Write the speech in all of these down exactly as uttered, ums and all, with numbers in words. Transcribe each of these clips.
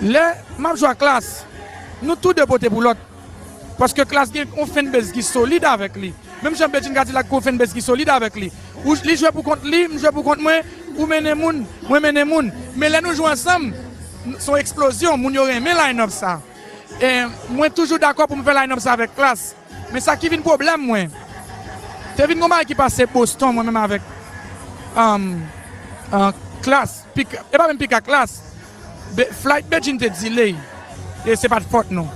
Lè m ap jwe ak Klass, nou tou de pote pou lòt. Paske Klass gen yon fanbase ki solid avèk li. Menm jan Bedjine Kadilak gen yon fanbase ki solid avèk li. Ou, li jwe pou kont li, m jwe pou kont mwen, ou mennen moun, mwen mennen moun. Men lè nou jwe ansanm, se yon eksplozyon, moun yo renmen line-up sa. E mwen toujou dakò pou m fè line-up sa avèk Klass. Men sa ki vin pwoblèm mwen, te vin gon bagay ki pase Boston, mwen menm avèk, um, uh, Klass, Pika, e pa menm Pika, Klass. Be, flight Bedjine te delay, e se pa t fòt nou.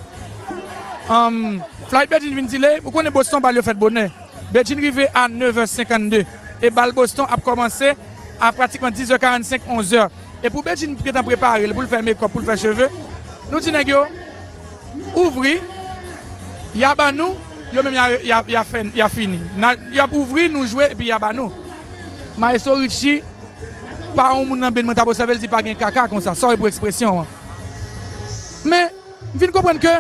Um, flight Bedjine vin delay, ou konnen Boston bal yo fèt bonè. Bedjine rive a nèf è senkannde, e bal Boston ap kòmanse a pratikman dis è karannsenk, onz è. E pou Bedjine gentan prepare l, pou l fè make-up, pou l fè cheve, nou di nèg yo, ouvri, y a ban nou, yo menm y a, y a, y a fè, y a fini. N a, y ap ouvri, nou jwe, epi y a ban nou. Maestro Richie, pa yon moun nan ben mwen t ap obsève, l di pa gen kaka konsa, sorry pou ekspresyon an. Men, m vin konprann ke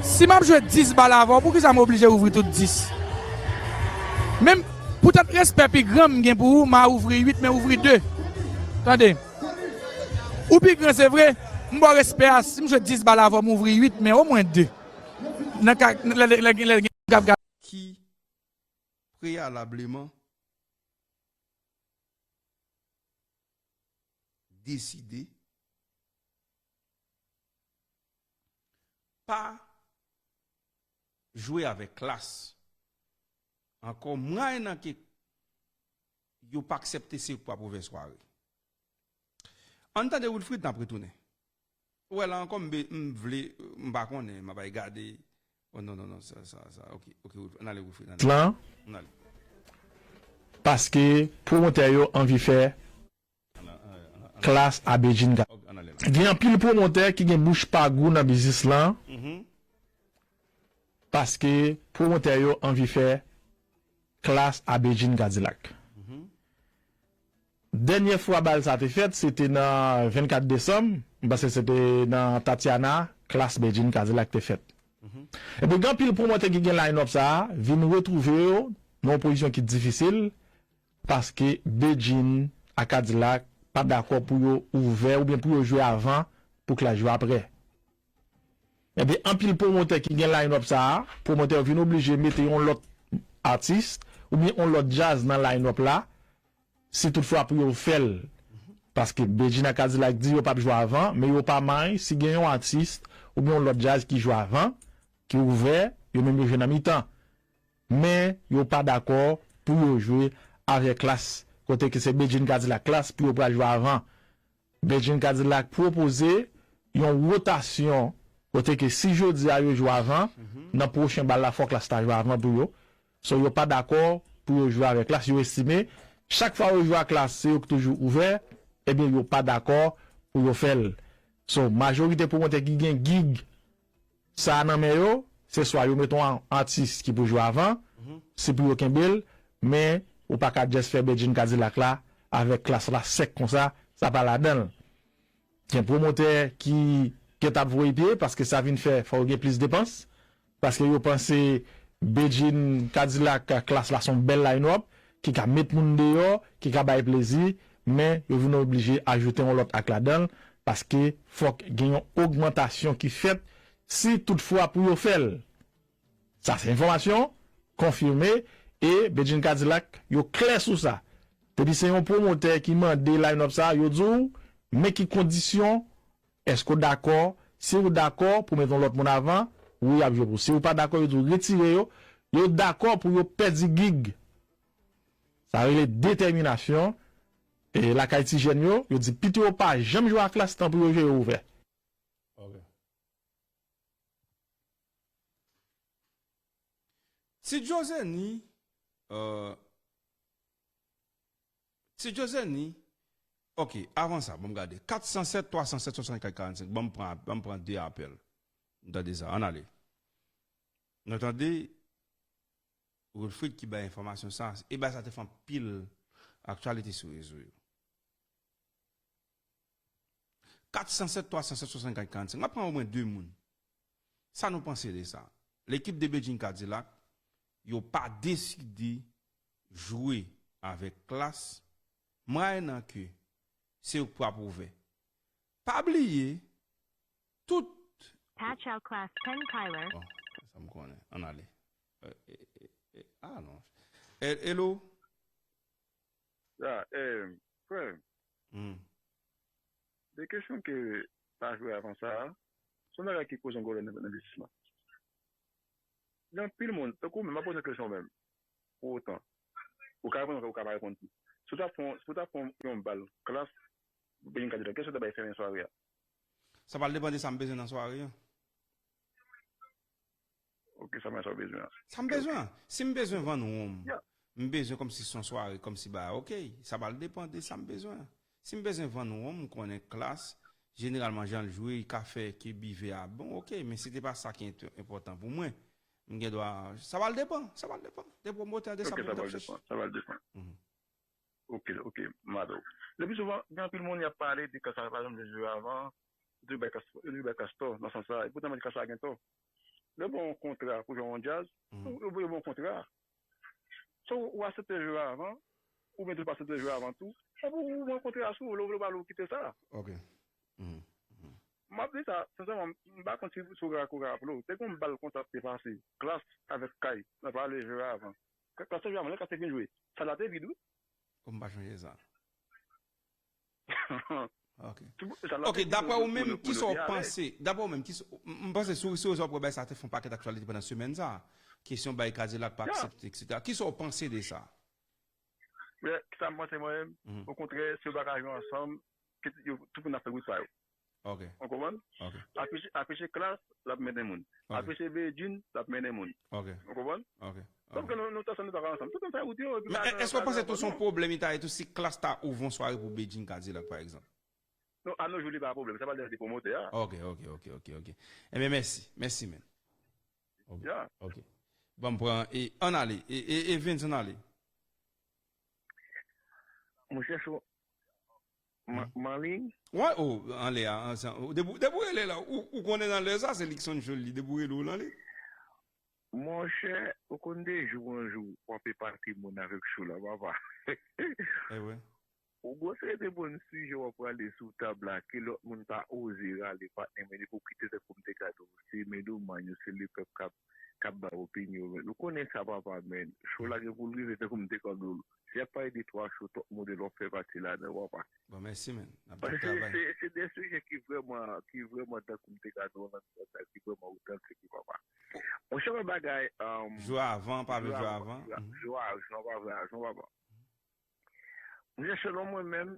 si m ap jwe dis bal avè w, poukisa m oblije ouvri tout dis? Menm poutèt respè pi gran m gen pou ou, m a ouvri uit, men ouvri de. Tande. Ou pi gran, se vre, m ba w respè a, si m jwe dis bal avè w, m ouvri uit, men omwen de. Nan ka, lè, lè, lè, lè gen gap, gap. Ki preyalableman deside pa jwe avèk Klass ankò, mwayennan ke yo pa aksepte se yo k pral ouvè sware. Ann tande Wilfrid, n ap retounen. Ou wè la ankò, m be-, m vle, m pa konnen, m ap al gade. Oh, non, non, non, sa, sa, sa, ok, ok, Wilfrid, ann ale Wilfrid, ann ale. Lan, ann ale. Paske pwomotè yo anvi fè Klass a Bedjine Ka. Ok, ann ale la. Gen anpil pwomotè ki gen bouch pa gou nan biznis lan, mhm, paske pwomotè yo anvi fè Klass a Bedjine Kadilak. Mhm. Dènyè fwa bal sa te fèt, se te nan vennkat desanm, m panse se te nan Tatiana, Klass Bedjine Kadilak te fèt. Mhm. Epi gen anpil pwomotè ki gen line-up sa a, vin retwouve yo nan yon pozisyon ki difisil, paske Bedjine ak Kadilak pa dakò pou yo ouvè oubyen pou yo jwe avan pou Klass jwe aprè. Ebyen, anpil pwomotè ki gen line-up sa a, pwomotè yo vin oblije mete yon lòt atis oubyen yon lòt djaz nan line-up la, si toutfwa pou yo fè l. Paske Bedjine ak Kadilak di yo p ap jwe avan, men yo pa may si gen yon atis oubyen yon lòt djaz ki jwe avan, ki ouvè, yo menm yo jwe nan mitan. Men yo pa dakò pou yo jwe avèk Klass, kote ke se Bedjine Kadilak Klass pou yo pral jwe avan. Bedjine Kadilak pwopoze yon wotasyon kote ke si jodi a yo jwe avan, mhm, nan pwochen bal la fò Klass ta jwe avan pou yo. So yo pa dakò pou yo jwe avèk Klass, yo estime chak fwa yo jwe ak Klass se yo ki toujou ouvè, ebyen yo pa dakò pou yo fè l. So majorite pwomotè ki gen gig sa a nan men yo, se swa yo met yon atis ki pou jwe avan, mhm, si pou yo kenbe l, men ou pa ka just fè Bedjine Kadilak la avèk Klass la sèk konsa, sa pa ladan l. Gen pwomotè ki gentan ap voye pye, paske sa vin fè fò yo gen plis depans, paske yo panse Bedjine Kadilak Klass la se yon bèl line-up, ki ka met moun deyò, ki ka bay plezi, men yo vin oblije ajoute yon lòt ak ladan l, paske fòk gen yon ogmantasyon ki fèt si toutfwa pou yo fè l. Sa se enfòmasyon konfime, e Bedjine Kadilak, yo klè sou sa. Depi se yon pwomotè ki mande line-up sa, yo di w, men ki kondisyon, èske w dakò? Si w dakò pou met yon lòt moun avan, wi, y ap jwe pou w. Si w pa dakò, yo di w retire yo. Yo dakò pou yo pèdi gig. Sa rele detèminasyon. E lakay ti jèn yo, yo di pito yo pa janm jwe ak Klass tan pou yo jwe yo ouvè. Ok. Ti Jozeni, euh, Ti Jozeni, ok, avan sa, ban m gade. Kat san sèt, twa san sèt, swasannkat, karannsenk. Ban m pran, ban m pran de apèl. Nou tande sa, ann ale. Nou tande Wilfrid ki bay enfòmasyon sa, e bagay sa te fè anpil aktyalite sou rezo yo. Kat san sèt, twa san sèt, swasannkat, karannsenk. M ap pran omwen de moun. Sa nou panse de sa? Lekip de Bedjine Kadilak, yo pa deside jwe avèk Klass, mwayennan ke se yo k pral ouvè. Pa bliye, tout. Patch out class ten Kyler. Bon, sa m konnen. Ann ale. Eh, eh, eh, eh, ah non. Eh, hello? Ya, eh, frè, hmm, de kesyon ke pa jwe avan sa a, se yon bagay ki koz yon gwo lè nan envestisman. Gen anpil moun, tankou mwen, m ap poze kesyon menm, pou otan, ou ka reponn, ou ka pa reponn tou. Si w ta fè, si w ta fè yon bal klas, ou byen ka di, kèlkeswa ta bay fèmen sware a. Sa pral depann de sa m bezwen nan sware a. Ok, sa mwen sa w bezwen an. Sa m bezwen an. Si m bezwen vann wonm, m bezwen kòmsi se yon sware, kòmsi ba, ok. Sa pral depann de sa m bezwen an. Si m bezwen vann wonm, m konnen klas, jeneralman jan l jwe, li ka fè ke bivè a bon, ok. Men se te pa sa ki ent- enpòtan pou mwen. M gen dwa, sa pral depann, sa pral depann. De pwomotè, de sa pwomotè ap chèche. Ok, sa pral depann, sa pral depann. Mhm. Ok, ok, m ap tande w. Le pli souvan, gen anpil moun y ap pale de klas la, pa egzanp, de jwe avan, de bay klas, de bay klas tò, nan sans sa, e poutan mwen di klas la gen tò. Lè w ba yon kontra pou jwe yon djaz, ou, ou ba yon kontra. Swa ou aksepte jwe avan, oubyen tou pa aksepte jwe avan tou. Epi ou, ou ba yon kontra sou, lè w vle w ba l ou kite sa. Ok. M ap di sa, sensèman, m pa konn si, si w ka, ka raple w. Te gen yon bal konsa ki te pase, klas avèk kay, nan pale jwe avan. Klas te jwe avan, lè klas te fin jwe, sal la te vid, wi. Kòm m pa sonje sa. Ok. Ok, daprè ou menm, kisa w panse? Daprè ou menm, kisa, m, m panse sou, sou rezo w ap wè bagay sa te fè yon pakèt aktyalite pandan semèn sa. Kesyon bay Kadilak pa aksepte, et cetera. Kisa w panse de sa? Men, kisa m panse mwen menm? Okontrè, si yo pa ka jwe ansanm, ke yo, tout moun ap fè wout pa yo. Ok. Ou konprann? Ok. Afiche, afiche klas, l ap mennen moun. Ok. Afiche Bedjine, l ap mennen moun. Ok. Ou konprann? Ok. Sòf ke nou, nou ta ansanm, nou ta ka ansanm. Tout moun fè wout yo, epi men èske w panse tou se yon pwoblèm li ta ye tou si klas ta ouvri yon sware pou Bedjine Kadilak, pa egzanp? Non, a no jou, li pa pwoblèm. Sa pa de pwomotè a. Ok, ok, ok, ok, ok. Ebyen, mèsi. Mèsi, men. Ok, ok. Ban m pran, e, ann ale. E, e, e Vince, ann ale. Mwen chèche w. M, m anliy? Wi, o, anlè a, ansanm. Depi, depi w rele la, ou, ou konnen nan lè sa, se Luckson Joly, depi w rele w nan liy. Monchè, ou konn de jou an jou, w ap epate moun avèk show la, papa. Ewe. Ou gon seri de bon sijè w ap rale sou tab la, ke lòt moun pa oze rale, patnè, men li pou kite tankou m te ka di w. Se melomàn yo, se lepèp k ap k ap bay opinyon yo, men nou konnen sa, papa, men show la gen pou l rive tankou m te konn di w. Si y ap pale de twa show, top model w ap fè pati ladan, papa. Bon, mèsi, men. N ap travay. Paske se, se de sijè ki vrèman, ki vrèman tankou m te ka di w nan sa, ki vrèman otantik, papa. Monchè, mwen bagay, um, jwe avan, pa vle jwe avan. Jwe avan, jwe avan, pa vle jwe avan. Monchè, selon mwen menm,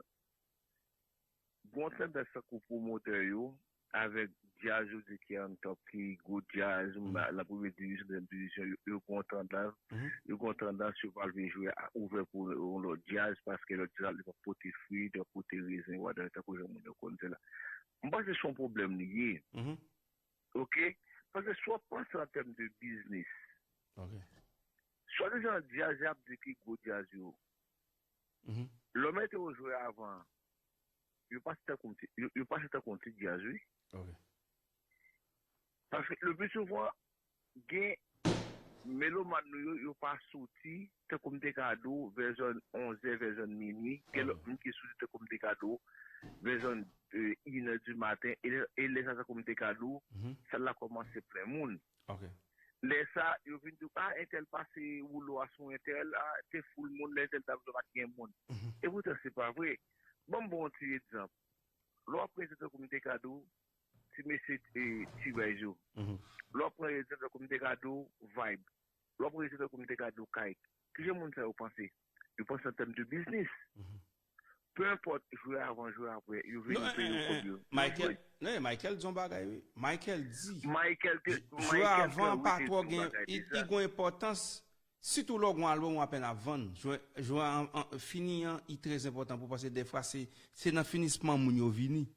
gon tandans tankou pwomotè yo, avèk djaz yo di ki on top, ki gwo djaz, la premye divizyon, dezyèm divizyon, yo, yo gon tandans, yo gon tandans yo pa vle jwe a, ouvè pou yon lòt djaz, paske lòt djaz la li p ap pote fwi, li p ap pote rezen, whatever, tankou jan moun yo konn fè la. M panse se yon pwoblèm li ye. Ok? Paske si w ap panse an tèm de biznis, swadizan djaz y ap di ki gwo djaz yo, lè w mete yo jwe avan, yo pase tankou yon ti, yo, yo pase tankou yon ti djaz, wi. Paske le pli souvan, gen melomàn nou yo, yo pa soti, tankou m te ka di w, vè zòn onzè, vè zòn minui. Gen lòt moun ki soti, tankou m te ka di w, vè zòn, e, inè di maten. E lè, e lè sa, tankou m te ka di w, sal la kòmanse plen moun. Lè sa, yo vin di w, a, entèl pase woulo a sou entèl, a, te foul moun, lè entèl t ap jwe, pa t gen moun. Epoutan, se pa vre. Ban m ba w yon ti egzanp. Lè w ap rete, tankou m te ka di w, ti mesye, e, T-Rez yo. Lè w ap pran egzanp, tankou m te ka di w, Vibe. Lè w ap pran egzanp, tankou m te ka di w, Kayk. Kijan moun sa yo panse? Yo panse an tèm de biznis. Pe enpòt, jwe avan, jwe apre, yo vini peye yo kòb yo. Michael, non, Michael di yon bagay, wi. Michael di, jwe avan pa twò gen, li, li gen enpòtans, sitou lè w gen yon albòm ou apèn ap vann. Jwe, jwe an, an, fini an, li trè enpòtan pou, paske dèfwa se, se nan finisman moun yo vini.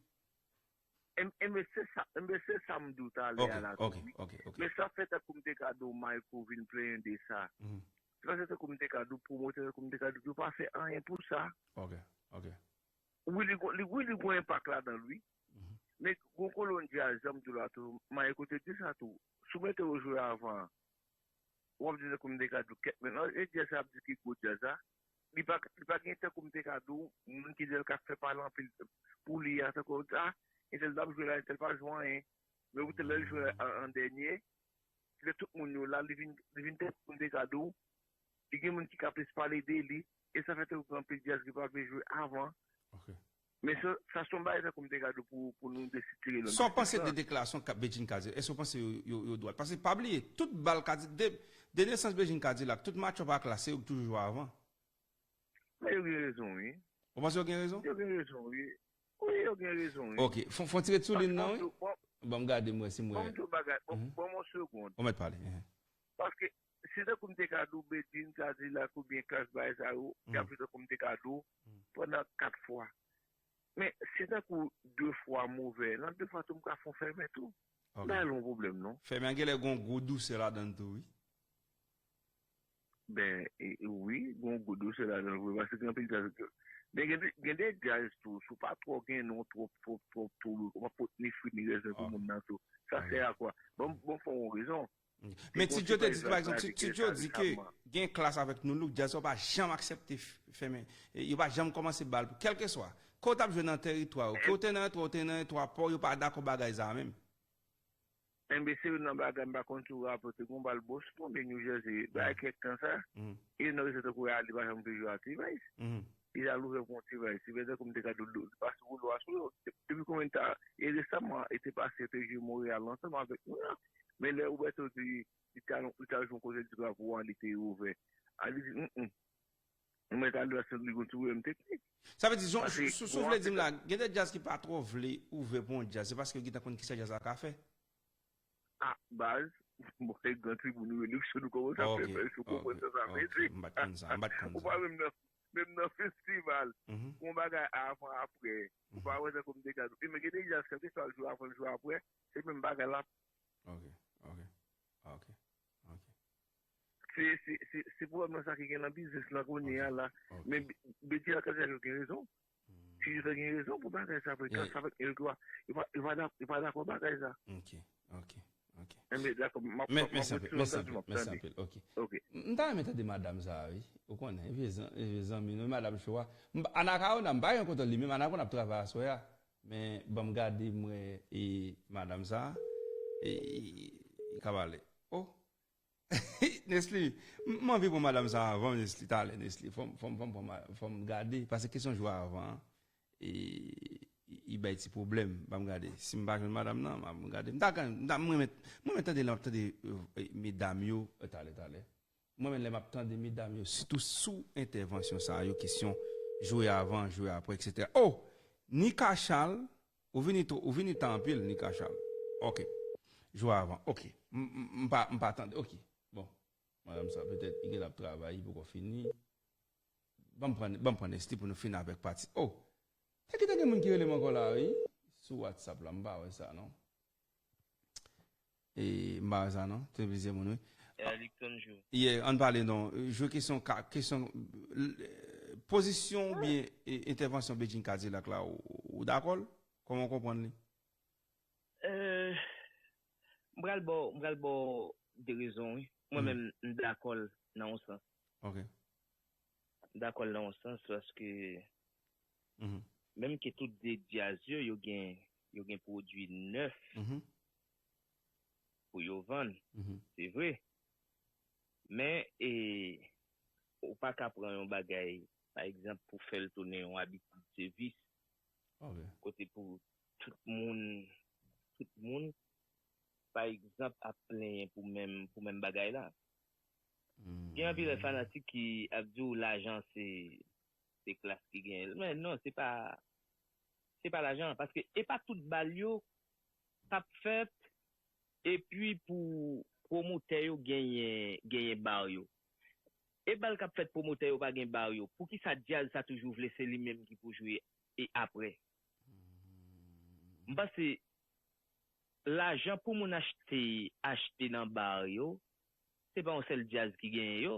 Enben, se sa, enben, se sa m di w talè a la tou, wi. Men sa fè tankou m te ka di w Mayko vin plenyen de sa. Se paske tankou m te ka di w pwomotè, tankou m te ka di w, yo pa fè anyen pou sa. Wi, li gon, li, wi, li gon enpak ladan l, wi. Men gon kolonn djaz, jan m di w la tou, Mayko te di sa tou. Si w mete yo jwe avan, w ap di tankou m te ka di w kèk men, e djaz sa ap di ki gwo djaz la. Li pa, li pa gen tankou m te ka di w, moun ki di l k ap fè pale anpil pou li a, tankou, a, entèl t ap jwe la, entèl pa jwe anyen. Men ou te lè l jwe an, an dènye, lè tout moun yo la, li vin, li vin tèt moun te ka di w, li gen moun ki ka plis pale de li, e sa fè te gen anpil djaz ki pa vle jwe avan. Ok. Men sa, sa se yon bagay tankou m te ka di w pou, pou nou desitire lòn. Sa w panse de deklarasyon Ka- Bedjine Kadilak? Èske w panse yo, yo, yo dwat? Paske pa bliye, tout bal Kadilak, de, de nesans Bedjine Kadilak, tout match-up ak la, se yo ki toujou jwe avan. Men yo gen rezon, wi. Ou panse yo gen rezon? Yo gen rezon, wi. Wi, yo gen rezon, wi. Ok, fon, fon tire sou lin nan, wi. Ban m gade, m wè si m wè. Ban m di w bagay, ban ban m yon segond. Ou mèt pale. Hein. Paske, si tankou m te ka di w Bedjine Kadilak oubyen Klass bagay sa yo, y ap jwe tankou m te ka di w pandan kat fwa. Men, si tankou de fwa move, nan de fwa tou m ka fè yon fèmen tou. Ok. Bagay la yon pwoblèm, non. Fèmen an genlè gon gwo dousè ladan l tou, wi. Ben, e, e, wi, gon gwo dousè ladan l vre, paske gen anpil djaz. Men gen de, gen de djaz tou, si w pa twò gen non twòp, twòp, twòp, twòp, w ap pot ni fri ni rèzen pou moun nan tou. Sa sè a kwa? Bon, bon, fè yon rezon. Men Ti Djo te di, pa egzanp, Ti Djo di ke gen Klass avèk Nou Look, djaz yo pa janm aksepte fèmen. Yo pa janm kòmanse bal, kèlkeswa. Ke w t ap jwe nan tèritwa yo, ke w te nan entwa, w te nan entwa pa w, yo pa dakò bagay sa a menm. Enben, se youn nan bagay m pa konn si w raple w, te gon bal Boston oubyen New Jersey, bagay kèk tan sa, e nan rezon tankou a, li pa janm te jwe a T-Vice. Li al ouvè pou yon T-Vice, li fè tankou m te ka di w, li pase woulo a sou yo. Depi konbyen tan, e resaman, e te pase, te jwe Montréal ansanm avèk nou la. Men lè Roberto di, li te al, li te al jwe yon kote, li di drapo a, li te ouvè. A, li di, mm, mm. Mwen ta dwe se li gon ti pwoblèm teknik. Sa vle di, si w vle di m la, gen de djaz ki pa twò vle ouvè pou yon djaz, se paske yo gentan konn kisa djaz la ka fè. A, baz, bon, e gran tribou nou yo, nou kòmanse ap fè fèy, ou konprann sa sa vle di. M pa t konn sa, m pa t konn sa. Ou pa menm nan, menm nan festival, yon bagay avan, apre, ou pa wè sa kòm dega. E men gen de djaz, kèlkeswa l jwe avan, l jwe apre, se menm bagay la. Ok, ok, ok. Se, se, se, se pwoblèm nan sa ki gen nan biznis lan kounye a la. Men Betty Lacazette gen rezon. Ti Jota gen rezon pou bagay sa, frè. Sa fè yo pa, yo pa, yo pa dakò bagay sa. Ok, ok, ok. Enben, dakò, m ap, m ap, m ap retire w nan tèt mwen, m ap tande. Ok. M ta renmen tande madanm sa a, wi. Ou konnen, vye zanmi nou, madanm cho a. Anacaona, m pa gen kont li, men Anacaona ap travay aswè a. Men, ban m gade, m wè, e madanm sa a, e, e, e ka pale. Oh! Nesly, m anvi pran madanm sa avan, Nesly, talè, Nesly. Fò m, fò m, fò m, fò m gade, paske kesyon jou avan an, e, li bay ti pwoblèm. Ban m gade. Si m pa jwenn madanm nan, ban m gade. M ta, m ta, mwen menm, mwen menm tande lè m ap tande, e, medam yo, e, talè, talè. Mwen menm lè m ap tande medam yo, sitou sou entèvansyon sa yo, kesyon jwe avan, jwe apre, etsetera. Oh! Nika Charles, Ou vini, ou vini ta anpil, Nika Charles. Ok. Jou avan. Ok. M pa, m pa tande. Ok. Bon. Madanm sa, petèt, li genlè ap travay, li poko fini. Ban m pran, ban m pran Nesly pou nou fini avèk pati. Oh! Te gentan gen moun ki rele m ankò la, wi. Sou WhatsApp la, m pa wè sa, non. E, m pa wè sa, non. Te plizyè moun, wi. Erlikson Jou. Yeah, ann pale, non. Jwe kesyon, kesyon, pozisyon oubyen entèvansyon Bedjine Kadilak la, ou dakò l? Kòman w konprann li? M pral ba w, m pral ba w de rezon, wi. Mwen menm, m dakò l nan yon sans. Ok. M dakò l nan yon sans paske menm ke tout de djaz yo, yo gen, yo gen pwodui nèf pou yo vann. Se vre. Men, e, ou pa ka pran yon bagay, pa egzanp, pou fè l tounen yon abitid, se vis. Kote pou tout moun, tout moun, pa egzanp, ap plenyen pou menm, pou menm bagay la. Gen anpil fanatik ki ap di w lajan se, se Klass ki genyen l. Men non, se pa, se pa lajan. Paske e pa tout bal yo k ap fèt epi pou pwomotè yo genyen, genyen bar yo. E bal k ap fèt pwomotè yo pa gen bar yo. Poukisa djaz sa toujou vle se li menm ki pou jwe e apre? M panse lajan pou moun achte, achte nan bar yo, se pa yon sèl djaz ki genyen yo.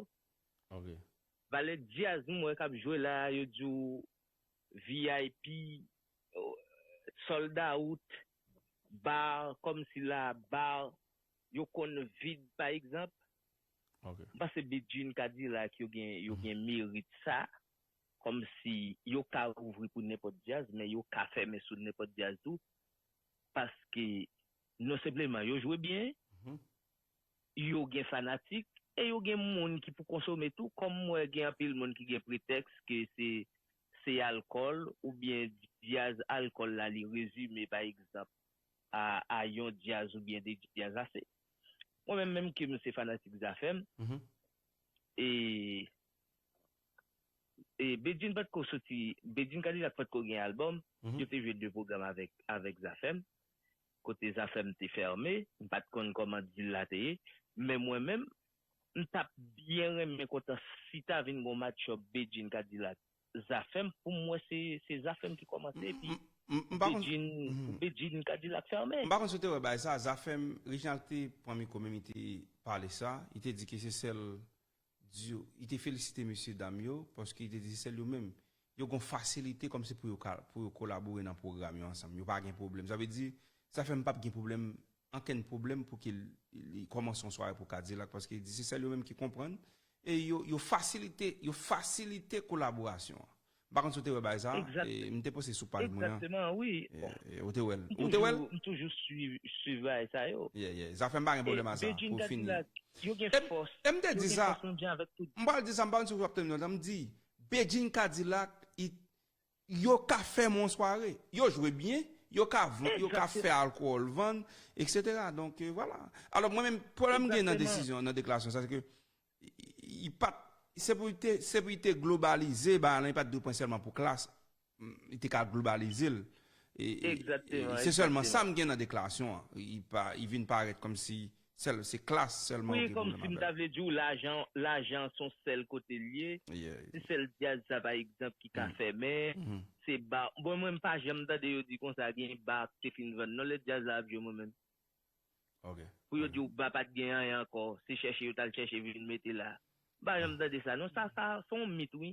Valè djaz m wè k ap jwe la, yo di w V I P, sold out, bar, kòmsi la, bar yo konn vid, pa egzanp. M panse Bedjine Kadilak yo gen, yo gen merit sa, kòmsi yo ka ouvri pou nenpòt djaz, men yo ka fèmen sou nenpòt djaz tou, paske non senpleman yo jwe byen, yo gen fanatik, e yo gen moun ki pou konsome tou, kòm m wè gen anpil moun ki gen pretèks ke se, se alkòl oubyen dyaz alkòl la li rezime, pa egzanp, a, a yon dyaz oubyen de dyaz ase. Mwen menm, menm ke m se fanatik Zafèm, e, e Bedjine patko soti, Bedjine Kadilak patko gen albòm, yo te jwe de pwogram avèk, avèk Zafèm, kote Zafèm te fèmen, m pa t konn kòman dil la te ye, men mwen menm, m t ap byen renmen kontan si ta vin gon match-up Bedjine Kadilak Zafèm, pou m wè se, se Zafèm ki kòmanse, epi Bedjine, Bedjine Kadilak fèmen. M pa konn si w te wè bagay sa, Zafèm, Reginald te pran mikwo menm, li te pale sa, li te di ke se sèl di yo, li te felisite mesye dam yo, paske li te di se sèl yo menm, yo gon fasilite kòmsi pou yo ka, pou yo kolabore nan pwogram yo ansanm. Yo pa gen pwoblèm. Sa vle di, Zafèm p ap gen pwoblèm, ankenn pwoblèm pou ke li, li kòmanse yon sware pou Kadilak, paske li di se sèl yo menm ki konprann, e yo, yo fasilite, yo fasilite kolaborasyon an. M pa konn si w te wè bagay sa, e m te poste sou paj mwen an. Egzakteman, wi. E, e, ou te wè l. Ou te wè l? M toujou swiv, swiv bagay sa yo. Yeah, yeah. Zafèm pa gen pwoblèm a sa, pou fini. Yo gen fòs. E m te di sa, m pral di sa, m pa konn si w ap tande m nan, m di, Bedjine Kadilak, yo ka fèmen yon sware. Yo jwe byen, yo ka, yo ka fè alkòl vann, etsetera. Donk, euh, vwala. Alò, mwen menm, pwoblèm m gen nan desizyon, nan deklarasyon sa, se ke li pa t, se pou li te, se pou li te globalize bagay lan, li pa t dwe pran sèlman pou Klass. Li te ka globalize l. E, e, e se sèlman sa m gen nan deklarasyon an. Li pa, li vin parèt kòmsi sèl, se Klass sèlman yo gen pwoblèm avè l. Wi, kòmsi m ta vle di w lajan, lajan se yon sèl kote l ye. Se sèl dyaz sa, pa egzanp, ki ka fèmen. Se ba, bon, mwen, m pa janm tande yo di konsa gen ba ki te fin vann non, lè dyaz la ap jwe mwen menm. Pou yo di w ba pa t gen anyen ankò, se chèche yo t al chèche vin mete la. M pa janm tande sa non, sa, sa se yon mit wi.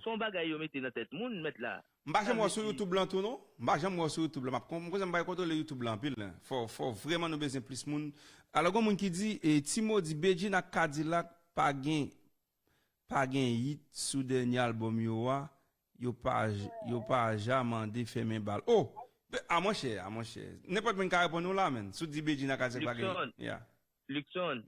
Se yon bagay yo mete nan tèt moun, mèt la. M pa janm wè w sou YouTube lan tou non. M pa janm wè w sou YouTube lan. M ap kon, m konnen m pa kontwole YouTube lan anpil. Fò, fò vrèman nou bezwen plis moun. Alò, gon moun ki di, e, Timo di Bedjine ak Kadilak pa gen, pa gen hit sou dènye albòm yo a, yo pa j-, yo pa ja mande fèmen bal. Oh! A monchè, a monchè. Nenpòt moun ka reponn ou la, menn. Si w di Bedjine ak Kadilak pa gen hit. Luckson,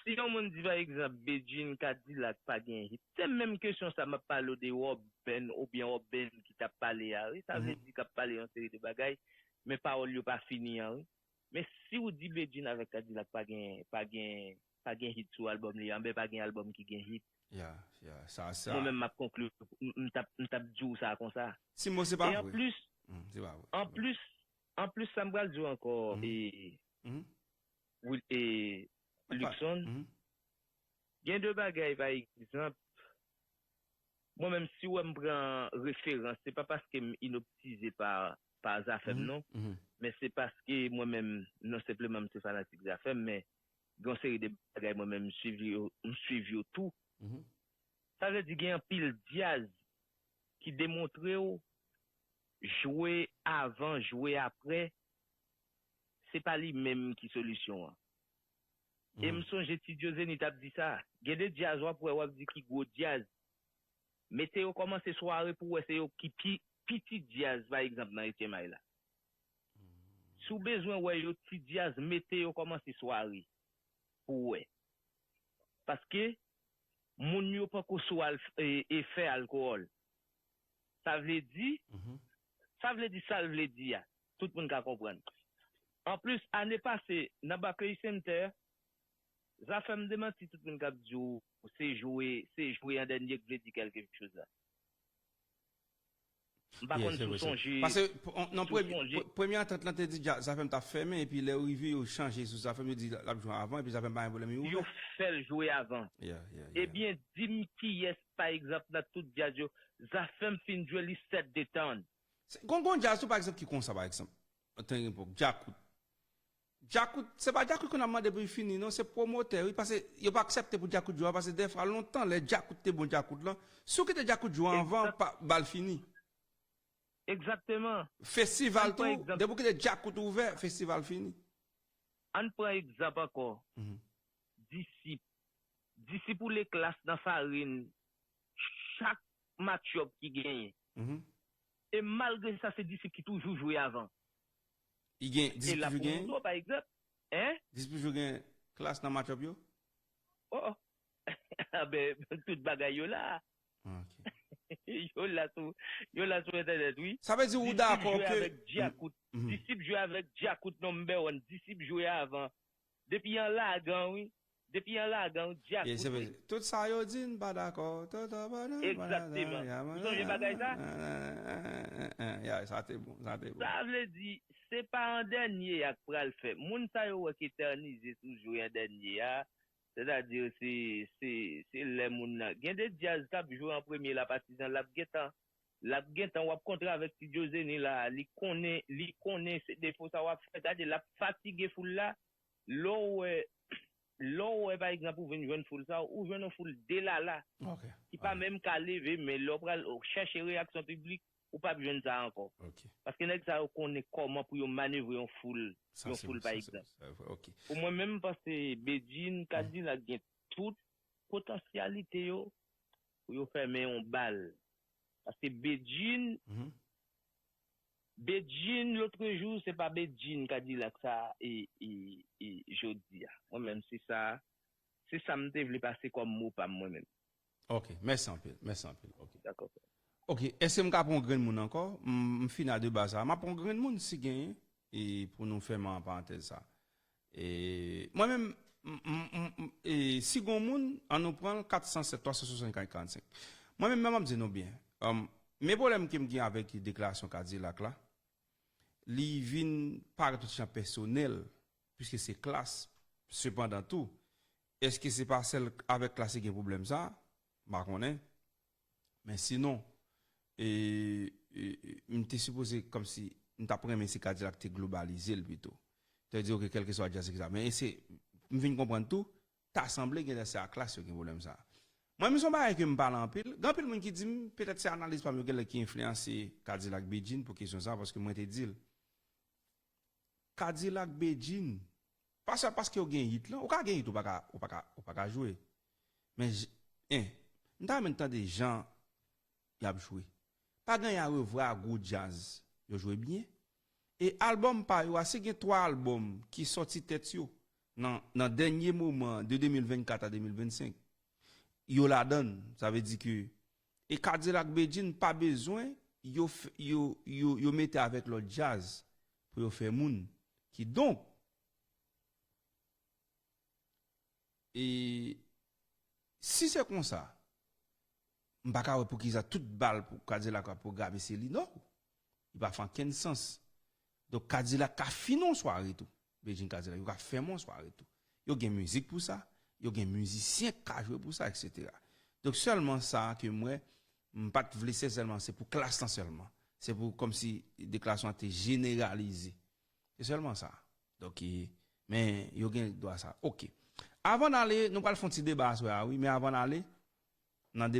si yon moun di, pa egzanp, Bedjine Kadilak pa gen hit, se menm kesyon sa m ap pale w de Rob Band oubyen Rob Band ki t ap pale a, wi. Sa vle di k ap pale yon seri de bagay, men pawòl yo pa fini an, wi. Men si w di Bedjine avèk Kadilak pa gen, pa gen, pa gen hit sou albòm li a, anben pa gen albòm ki gen hit. Ya, ya, sa, sa. Mwen menm m ap konkli, m, m t ap, m t ap di w sa konsa. Timo, se pa vre. E anplis, anplis, anplis, sa m pral di w ankò, e, Wil-, e, Luckson, gen de bagay, pa egzanp, mwen menm, si w wè m pran referans, se pa paske m inoptize pa, pa Zafèm, non. Men se paske mwen menm, non senpleman, m se fanatik Zafèm, men gen yon seri de bagay, mwen menm, m swiv yo, m swiv yo tou. Sa vle di, gen anpil dyaz ki demontre w jwe avan, jwe aprè, se pa li menm ki solisyon an. E m sonje Ti Djo Zenith ap di sa. Gen de dyaz w ap wè, w ap di ki gwo dyaz. Mete yo kòmanse sware pou w wè se yo ki pi, pi ti dyaz, pa egzanp, nan H M I la. Si w bezwen wè yo ti dyaz, mete yo kòmanse sware pou w wè. Paske moun yo poko sou al, e, e fè alkòl. Sa vle di, sa vle di sa l vle di a. Tout moun ka konprann. Anplis, ane pase, nan Barclays Center, Zafèm demanti tout moun k ap di w se jwe, se jwe an dènye k vle di kèlke choz la. M pa konn si w sonje. Paske, p-, on, nan premye, pre-, premye antant lan te di dja-, Zafèm t ap fèmen, epi lè yo rive, yo chanje sou Zafèm, yo di l ap jwe avan, epi Zafèm pa gen pwoblèm, li ouvè. Yo fè l jwe avan. Ebyen, di m kiyès, pa egzanp, nan tout djaz yo, Zafèm fin jwe li set de tan. Se, gon, gon djaz tou, pa egzanp, ki konsa, pa egzanp. An tan epòk, Djakout. Djakout, se pa Djakout konn ap mande pou l fini, non, se pwomotè, wi, paske yo pa aksepte pou Djakout jwe avan, paske dèfwa, lontan, lè Djakout te bon, Djakout lan, si w kite Djakout jwe anvan, pa, bal fini. Egzakteman. Festival tou, depi w kite Djakout ouvè, festival fini. Ann pran egzanp ankò. Disip. Disip woule Klass nan farin chak match-up ki genyen. E malgre sa, se Disip ki toujou jwe avan. Li gen, e l ap Disip Jou pou gen, moute w, pa egzanp. Hein? Disip Jou gen Klass nan match-up yo? Oh, oh. Ben, tout bagay yo la. Ah, ok. Yo la sou, yo la sou entènèt, wi. Sa vle di ou Disip dakò jwe ke. Avèk Djakout. Mhm. Disip jwe avèk Djakout number one. Disip jwe avan. Depi an lagan, wi. Depi an lagan, wi, Yeah, se Djakout. Vre. Tout sa yo di, m pa dakò. Tout sa pa dakò. Exactement. Ou sonje bagay sa? Ya, sa te bon, sa te bon. Sa vle di, se pa an dènye a k pral fè. Moun sa yo wè k etènize sou jwe an dènye a, sètadi se, se, se lè moun nan. Gen de djaz k ap jwe an premye la, Patizan, l ap gentan, l ap gentan, w ap kontre avèk Ti Djozeni la, li konnen, li konnen se defo sa w ap fè. Gade, l ap fatige foul la. Lè w wè, lè w wè, pa egzanp, ou vin jwenn foul sa, ou jwenn yon foul delala Ok. ki pa menm ka leve, men lè w pral chèche reyaksyon piblik, ou p ap jwenn sa ankò. Ok. Paske nèg sa yo konnen kòman pou yo manevre yon foul, Sa yon se foul, vre, pa sa se egzanp. vre, sa se vre. Ok. Pou mwen menm, m panse Bedjine, Kadilak gen tout potansyalite yo pou yo fèmen yon bal. Paske Bedjine, Mhm. Bedjine lòtrejou, se pa Bedjine Kadilak sa e, e, e jodi a. Mwen menm, se sa, se sa m te vle pase kòm mo pa m mwen menm. Ok, mèsi anpil, mèsi anpil. Ok. Dakò. Ok, èske m ka pran yon grenn moun ankò? M, m fini a deba sa. M ap pran yon grenn moun si genyen. E pou nou fèmen parantèz sa. E mwen menm, m, m, m, m, e si gon moun, an nou pran l kat san sèt twa san swasannkat karannsenk. Mwen menm, m ap di nou byen. Um, men pwoblèm ke m gen avèk deklarasyon Kadilak la, li vin parèt yon ti jan pèsonèl, piske se Klass. Sepandan tou, èske se pa sèl avèk Klass li gen pwoblèm sa? M pa konnen. Men sinon, e, e, e, m te sipoze kòmsi m t ap renmen si Kadilak te globalize l pito. Te di, ok, kèlkeswa djaz, et cetera. Men se, m vin konprann tou, ta sanble gen lè se a Klass yo gen pwoblèm sa. Mwen, menm se yon bagay ke m pale anpil. Gen anpil moun ki di m, petèt se analiz pa m yo gen lè ki enfliyanse Kadilak Bedjine pou kesyon sa, paske mwen te di l. Kadilak Bedjine, pa sèl paske yo gen hit lan, ou ka gen hit, ou pa ka, ou pa ka, ou pa ka jwe. Men, j- en, m ta renmen tande jan y ap jwe. Pa gen arevwa gwo djaz, yo jwe byen. E albòm pa yo a, si gen twa albòm ki sòti tèt yo nan, nan dènye moman de de mil vennkat a de mil vennsenk, yo ladann, sa vle di ke, e Kadilak Bedjine pa bezwen yo, f- yo, yo, yo mete avèk lòt djaz pou yo fè moun. Kidonk, e si se konsa, m pa ka wè poukisa tout bal pou Kadilak ap pwograme se li, non. Li pa fè ankenn sans. Donk, Kadilak ka fini yon sware tou. Bedjine Kadilak, yo ka fèmen yon sware tou. Yo gen mizik pou sa, yo gen mizisyen k ka jwe pou sa, et cetera. Donk, sèlman sa ke m wè, m pa t vle se sèlman, se pou Klass lan sèlman. Se pou kòmsi deklarasyon an te jeneralize. Se sèlman sa. Donk, e, men yo gen dwa sa. Ok. Avan n ale, nou pral fè yon ti deba aswè a, wi, men avan n ale, nan deba